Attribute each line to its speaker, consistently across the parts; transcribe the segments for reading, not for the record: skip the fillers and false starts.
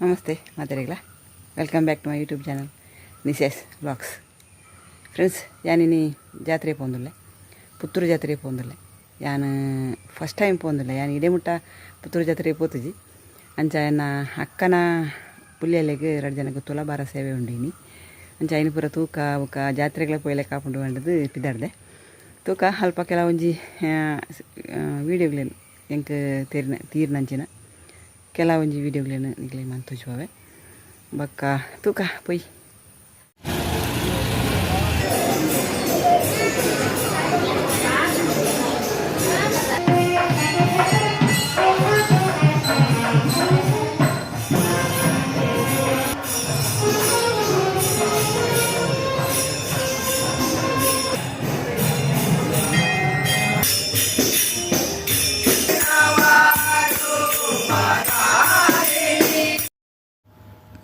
Speaker 1: Namaste ಮಾತೆರೆಗ್ಲ. Welcome back to my YouTube channel, Nisha's vlogs. Friends, ಯಾನಿನಿ ಜಾತ್ರೆ ಪೋಂದುಲ್ಲೆ, ಪುತ್ತೂರು ಜಾತ್ರೆ ಪೋಂದುಲ್ಲೆ. ಯಾನ್ ಫಸ್ಟ್ ಟೈಮ್ ಪೋಂದುಲ್ಲೆ. ಯಾನ್ ಇಡೆ ಮುಟ್ಟ ಪುತ್ತೂರು ಜಾತ್ರೆ ಪೋತುಜಿ. ಅಂಚ ಎನ್ನ ಅಕ್ಕನ ಪುಲ್ಯಲೆಗ್ ರಡ್ಡ್ ಜನಕ್ಕೆ ತುಲಾಭಾರ ಸೇವೆ ಉಂಡು ಇನಿ. ಅಂಚ ಐನ್ ಪೂರ ತೂಕ ಬೊಕ ಜಾತ್ರೆಗಳ ಪೋಯ್ಲೆಕ ಆಪುಂಡು ಪಂಡ್ದ್ ಪಿದಾಡ್ದೆ. ತೂಕ, ಅಲ್ಪ ಕೆಲವೊಂಜಿ ವೀಡಿಯೋಗ್ಲೆನ್, ಎಂಕ್ ತೆರಿನ ತೀರ್ನಂಚಿನ ಕೆಲವೊಂಜಿ ವೀಡಿಯೋಗ್ಲೆನ್ ನಿಕ್ಲೆಗ್ ಮಂತ್ ತೋಜಿಪಾವೆ. ಬೊಕ್ಕ ತೂಕ ಪೊಯ್.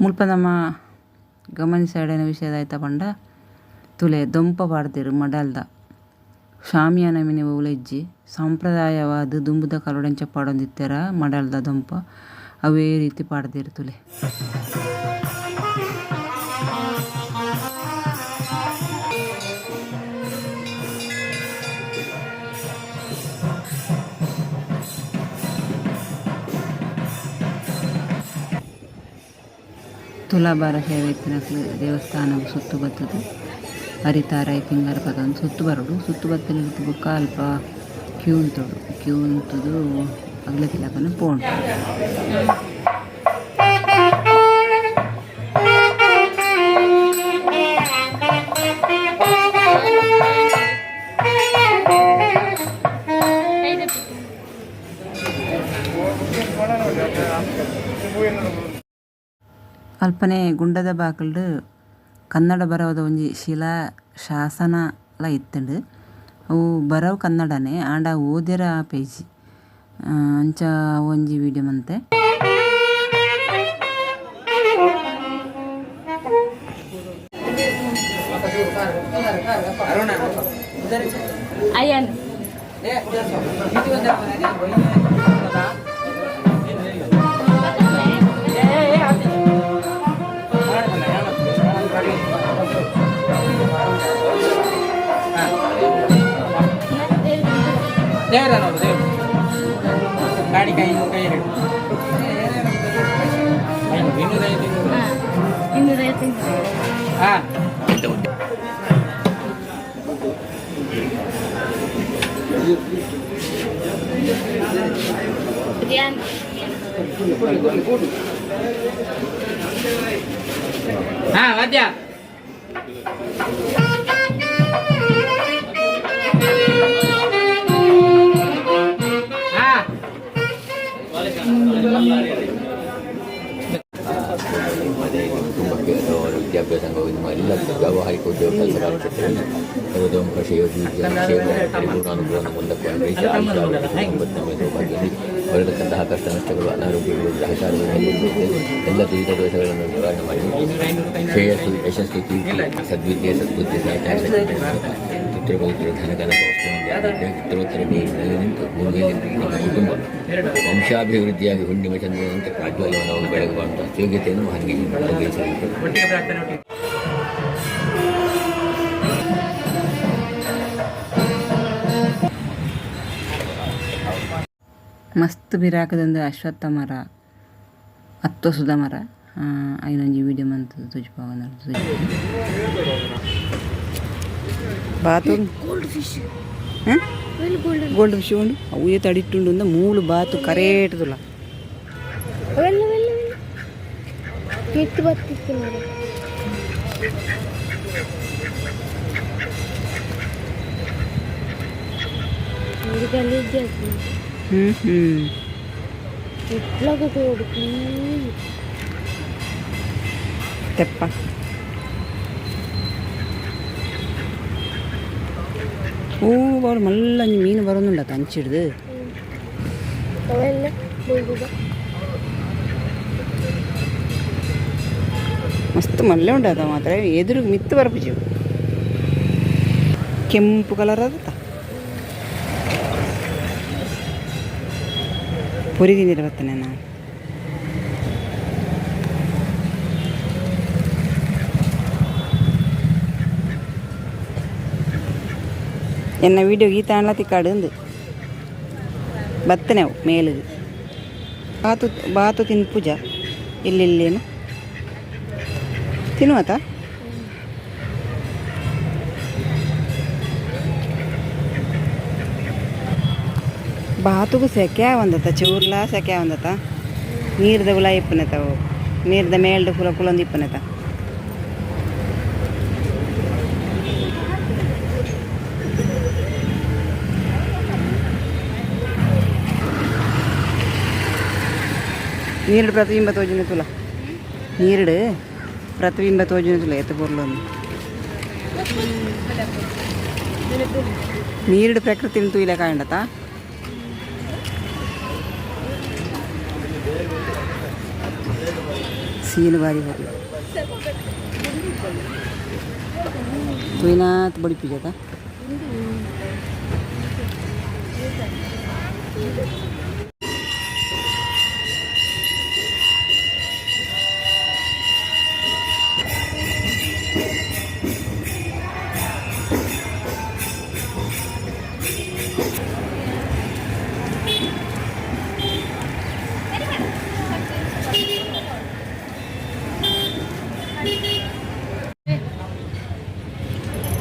Speaker 1: ಮುಲ್ಪ ನಮ ಗಮನಿಸೊಡಾಯಿನ ವಿಷಯ ಪಂಡ, ತೂಲೆ, ದೊಂಪ ಪಾಡ್ದೆರ್ ಮಡಲ್ದ. ಶಾಮಿಯಾನ ಮಿನಿ ಒವುಲ ಇಜ್ಜಿ. ಸಂಪ್ರದಾಯವಾದ್ ದುಂಬುದ ಕಾಲೊಡು ಎಂಚ ಪಾಡೊಂದಿತ್ತೆರ ಮಡಲ್ದ ದೊಂಪ, ಅವ್ವೇ ರೀತಿ ಪಾಡ್ದೆರ್ ತೂಲೆ. ತುಲಾಭಾರ ಸೇವೆ ಇತ್ತಿನಕ್ಲು ದೇವಸ್ಥಾನಗ್ ಸುತ್ತು ಬತ್ತುದು, ಅರಿ ತಾರಾಯಿ ಪಿಂಗಾರ ಪತೊಂದು ಸುತ್ತು ಬರೊಡು. ಸುತ್ತು ಬತ್ತಿನ ಬೊಕ್ಕ ಅಲ್ಪ ಕ್ಯೂ ಉಂತೊಡು. ಕ್ಯೂ ಉಂತುದು ಅಗ್ಲತಿಲಕನೆ ಪೋಂಡು. ಅಲ್ಪನೆ ಗುಂಡದ ಬಾಕಲ್ಡ್ ಕನ್ನಡ ಬರವುದ ಒಂಜಿ ಶಿಲಾ ಶಾಸನಲ ಇತ್ತ್ಂಡ್. ಅವು ಬರವು ಕನ್ನಡನೆ ಆಂಡ ಓದೆರೆ ಆಪೆಜಿ. ಅಂಚ ಒಂಜಿ ವೀಡಿಯೋ ಮಂತೆ.
Speaker 2: Ayan.
Speaker 3: ದೇವರ ನೋಡು, ದೇವರು ಗಾಡಿ ಕೈ ಕೈ ಎರಡು 500, 250, 200.
Speaker 2: 250.
Speaker 3: ಹಾಂ.
Speaker 2: Yan.
Speaker 3: ಹಾಂ, ವಾದ್ಯ. ಹಾಂ.
Speaker 4: ನಿಮ್ಮದೇ ಕುಟುಂಬಕ್ಕೆ ಅಥವಾ ಅವರ ವಿದ್ಯಾಭ್ಯಾಸ, ನಿಮ್ಮ ಎಲ್ಲ ವ್ಯಾವಹಾರಿಕ, ಉದ್ಯೋಗ, ಕೆಲಸ ಕ್ಷೇತ್ರದಲ್ಲಿ ಸರ್ವತೋಮುಖ ಶ್ರೇಯೋಭಿವೃದ್ಧಿಯನ್ನು, ಪರಿಪೂರ್ಣ ಅನುಗ್ರಹವನ್ನು ಮುಂದಕ್ಕೆ ಅನ್ವಯಿಸಿ, ಆಯುಷ್ಯ, ಆರೋಗ್ಯ, ಸಂಪತ್ತಿನ ಸೌಭಾಗ್ಯದಲ್ಲಿ ಬರತಕ್ಕಂತಹ ಕಷ್ಟ ನಷ್ಟಗಳು, ಅನಾರೋಗ್ಯಗಳು, ಗ್ರಹಚಾರಗಳು ಎಲ್ಲ ದುರಿತ ದೋಷಗಳನ್ನು ನಿವಾರಣೆ ಮಾಡಿ, ಶ್ರೇಯಸ್ಸು, ಯಶಸ್ಸು, ಕೀರ್ತಿ, ಸದ್ವಿದ್ಯೆ, ಸದ್ಬುದ್ಧಿ, ಸಹಕಾರ, ಪುತ್ರ ಪೌತ್ರ, ಧನ ಕನಕ ವಸ್ತುವಿನ ಉತ್ತರೋತ್ತರ ಮೇಲೆ ನಿಂತು, ಭೂಮಿಯಲ್ಲಿ ನಿಮ್ಮ ಕುಟುಂಬ ವಂಶಾಭಿವೃದ್ಧಿಯಾಗಿ ಹುಣ್ಣಿಮೆ ಚಂದ್ರನಂತೆ ಪ್ರಾಜ್ವಲ್ಯವನ್ನು ಬೆಳಗುವಂತಹ ಯೋಗ್ಯತೆಯನ್ನು ಹಾಗೆ ಅನುಗ್ರಹಿಸಬೇಕು.
Speaker 3: ಒಟ್ಟಿಗೆ ಪ್ರಾರ್ಥನೆ, ಒಟ್ಟಿಗೆ.
Speaker 1: ಮಸ್ತ್ ಪಿರಾಕುದ ಅಶ್ವತ್ಥ ಮರ, ಅತ್ತೊಸುದ ಮರ. ಐನೊಂಜಿ ವೀಡಿಯೋ ಮಂತ್ ತೋಜಿಪಾವೊಂದು. ಬಾತು.
Speaker 2: Gold fish.
Speaker 1: Hmm?
Speaker 2: Well golden.
Speaker 1: Gold fish ಉಂಡು. ಅವು ಏತ್ ಅಡಿಟ್ಟುಂಡು ಅಂದ ಮೂಲು ಬಾತು ಕರೇಟ್ದುಲ.
Speaker 2: ವೆಲ್ಲ ವೆಲ್ಲ ವೆಲ್ಲ. ಮಿತ್ತು ಬತ್ತಿತ್ತು ನೋಡು. ಒಂದು ಗಲೀಜು ಆಗ್ತದೆ.
Speaker 1: ಹ್ಞೂ ಹ್ಞೂ.
Speaker 2: ಎಟ್ಲಾಗ ತೋಡು ಕ್ಲೀನ್.
Speaker 1: ತೆಪ್ಪ. ಓ, ಬಾರು ಮಲ್ಲ ಒಂಜಿ ಮೀನು ಬರೋದುಂಡ ಅಂಚಿಡ್ದು.
Speaker 2: ಅವೆಲ್ಲ ಬೋಗುದ.
Speaker 1: ಮಸ್ತ್ ಮಲ್ಲೆ ಉಂಡು ಅದ ಮಾತ್ರ. ಎದುರು ಮಿತ್ತು ಬರ್ಪುಜಿ. ಕೆಂಪು ಕಲರ್ ಅದತ್ತ. ಪೊರಿ ತಿಂದಿರ ಬತ್ತನೆ ನಾನು. ಎನ್ನ ವೀಡಿಯೋ ಗೀತಾಂಡ್ಲ ತಿಕ್ಕಾಡು ಅಂದು ಬತ್ತನೆ ಅವು ಮೇಲಿಗೆ. ಬಾತು ಬಾತು ತಿನ್ಪುಜ ಇಲ್ಲಿ ಇಲ್ಲೇನು ತಿನ್ನುವತ. ಬಾತುಗು ಸೆಕೆ ಒಂದತ್ತ, ಚೂರ್ಲ ಸೆಕೆ ಒಂದತ್ತ. ನೀರ್ದ ಉಲ ಇಪ್ಪನೆತಾವು, ನೀರ್ದ ಮೇಲ್ಡ್ ಕುಲ ಕುಲೊಂದು ಇಪ್ಪನೆತ. ನೀರುಡು ಪ್ರತಿಬಿಂಬ ತೋಜಿನ ತುಲ, ನೀರುಡು ಪ್ರತಿಬಿಂಬ ತೋಜಿನ ತುಲ. ಎತ್ತ ಪೊರ್ಲೊಂದು ನೀರುಡು ಪ್ರಕೃತಿನ ತೂಯಿಲೆ ಕಾಂಡತ. ಸೀನು ಬಾರಿ ಪೊರ್ಲು ತೂಯಿನಾತ್ ಬಡಿಪುಜತ.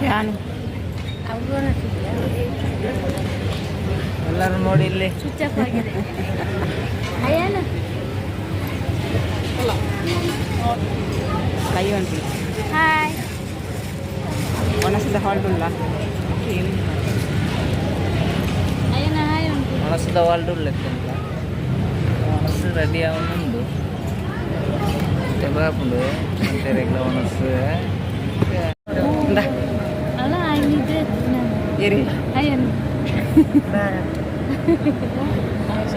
Speaker 1: ಯಾನು
Speaker 3: ಎಲ್ಲರೂ ನೋಡಿ ಇಲ್ಲಿ.
Speaker 2: ಸ್ವಿಚ್ ಆಫ್ ಆಗಿದೆ. ಅಯ್ಯನ.
Speaker 1: ಕೈ ಉಂಟು.
Speaker 2: ಹಾಯ್.
Speaker 1: ಒಣಸಿದ ಹಾಲ್ಡುಲ್ಲ.
Speaker 2: ಅಯ್ಯನ, ಹಾಯ್ ಉಂಟು.
Speaker 3: ಒಣಸದ ವಾಲ್ಡ್ ಉಳ್ಳೆತ್ತಂತ ಒಣಸು ರೆಡಿ ಆವೊಂದುಂಡು. ಬಾಪುಂಡು ಅಂತೆರೆಗ್ಲ ಒಣಸು.
Speaker 1: ಇಂದ.
Speaker 2: ಅಲ್ಲ, ನಿದ್ರೆ.
Speaker 1: ಏರಿ.
Speaker 2: ಅಯ್ಯನ.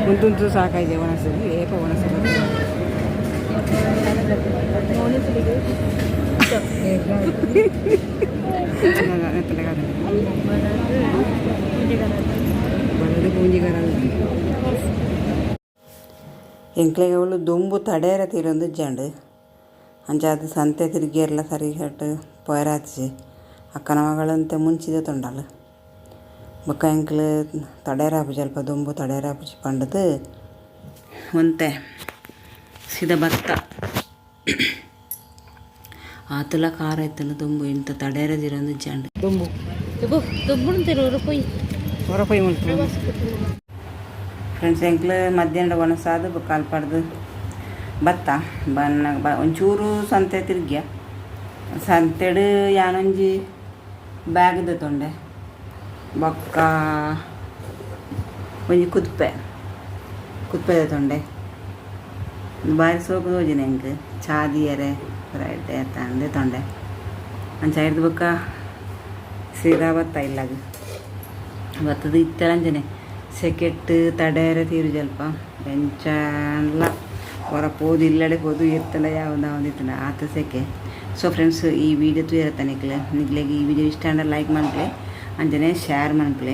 Speaker 1: ಉಂಟುಂಟು ಸಾಕಾಯ್ದೆ ಒಣಸು. ಏಪ ಒಣಸು? ಬಲದ ಪೂಂಜಿಗಾರ. ಎಂಕ್ಲೆಗ್ ಅವಳು ದೊಂಬು ತಡೇರ ತೀರೊಂದು ಇಜ್ಜಾಂಡ್. ಅಂಚಾದ್ ಸಂತೆ ತಿರ್ಗಿಯರ್ಲ ಸರಿ ಕಟ್ ಪೋಯರಾತ್ಜಿ. ಅಕ್ಕನ ಮಗಳಂತೆ ಮುಂಚಿದ ತೊಂಡಲ್. ಬೊಕ್ಕ ಎಂಕ್ಲು ತಡೇರ ಆಪುಜಿ, ಅಲ್ಪ ದೊಂಬು ತಡೇರ ಆಪುಜಿ ಪಂಡದು ಒಂತೆ ಸೀದಾ ಬತ್ತ. ಆತುಲ ಖಾರ ಇತ್ತಲ್ಲ ದೊಂಬು, ಇಂತ ತಡೇರ ತೀರೊಂದು ಇಜ್ಜಾಂಡ್ ದೊಂಬು.
Speaker 2: ದುಬ್ಬುಣ ತಿರುವರು ಪೊಯ್.
Speaker 1: ಹೊರ ಪೊಯ್ ಮುಲ್ಪ. ಫ್ರೆಂಡ್ಸ್, ಎಂಕ್ಲು ಮಧ್ಯಾಹ್ನ ಒಣಸಾದು ಬೊಕ್ಕ ಅಲ್ಪಡ್ದು ಬತ್ತ. ಬನ್ನ ಬ ಒಂಚೂರು ಸಂತೆ ತಿರ್ಗ್ಯ. ಸಂತೆಡ್ ಯಾನೊಂಜಿ ಬ್ಯಾಗ್ ದೆತೊಂಡೆ, ಬೊಕ್ಕ ಒಂಜಿ ಕುದ್ಪೆ ಕುದ್ಪೆ ದೆತೊಂಡೆ. ಬಾರಿ ಸೋಕು ತೋಜಿನ ಎಂಕ್ ಚಾ ದೀಯರೆ ರೈಟ್ ದೆತೊಂಡೆ. ಅಂಚ ಐರ್ದ್ ಬೊಕ್ಕ ಸೀದಾ ಬತ್ತ ಇಲ್ಲಗ್. ಬತ್ತದ ಇತ್ತೆಲ ಅಂಚನೆ ಸೆಕೆಟ್ ತಡೇರೆ ತೀರುಜಲ್ಪ. ಎಂಚಾಂಡ್ಲ ಹೊರ ಪೋದು ಇಲ್ಲಡೆ ಪೋದು ಇರ್ತಲ್ಲ ಯಾವ್ದು ಇತ್ತಲ್ಲ ಆತ ಸೆಕೆ. ಸೊ ಫ್ರೆಂಡ್ಸ್, ಈ ವಿಡಿಯೋ ತೂಯರತ್ತ ನಿಕ್ಲೆ ನಿಕ್ಲೆಗ್ ಈ ವಿಡಿಯೋ ಇಷ್ಟ ಆಂಡ ಲೈಕ್ ಮನ್ಪುಲೆ, ಅಂಚನೆ ಶೇರ್ ಮನ್ಪುಲೆ.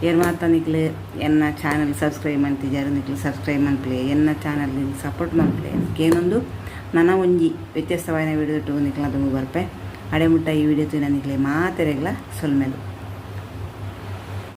Speaker 1: ಏರ್ ಮಾತ ನಿಕ್ಲು ಎನ್ನ ಚಾನಲ್ ಸಬ್ಸ್ಕ್ರೈಬ್ ಮಲ್ತಿಜಾರ್, ನಿಕ್ಲು ಸಬ್ಸ್ಕ್ರೈಬ್ ಮನ್ಪುಲೆ. ಎನ್ನ ಚಾನಲ್ ಸಪೋರ್ಟ್ ಮನ್ಪುಲೆ. ಏನೊಂದು ನನ ಒಂಜಿ ವ್ಯತ್ಯಾಸವಾಯಿನ ವಿಡಿಯೋ ನಿಕ್ಲ ದುಂಬು ಬರ್ಪೆ. ಅಡೆ ಮುಟ್ಟ ಈ ವಿಡಿಯೋ ತೂಯಿನ ನಿಕ್ಲೆ ಮಾತೆರೆಗ್ಲ ಸೊಲ್ಮೆಲು.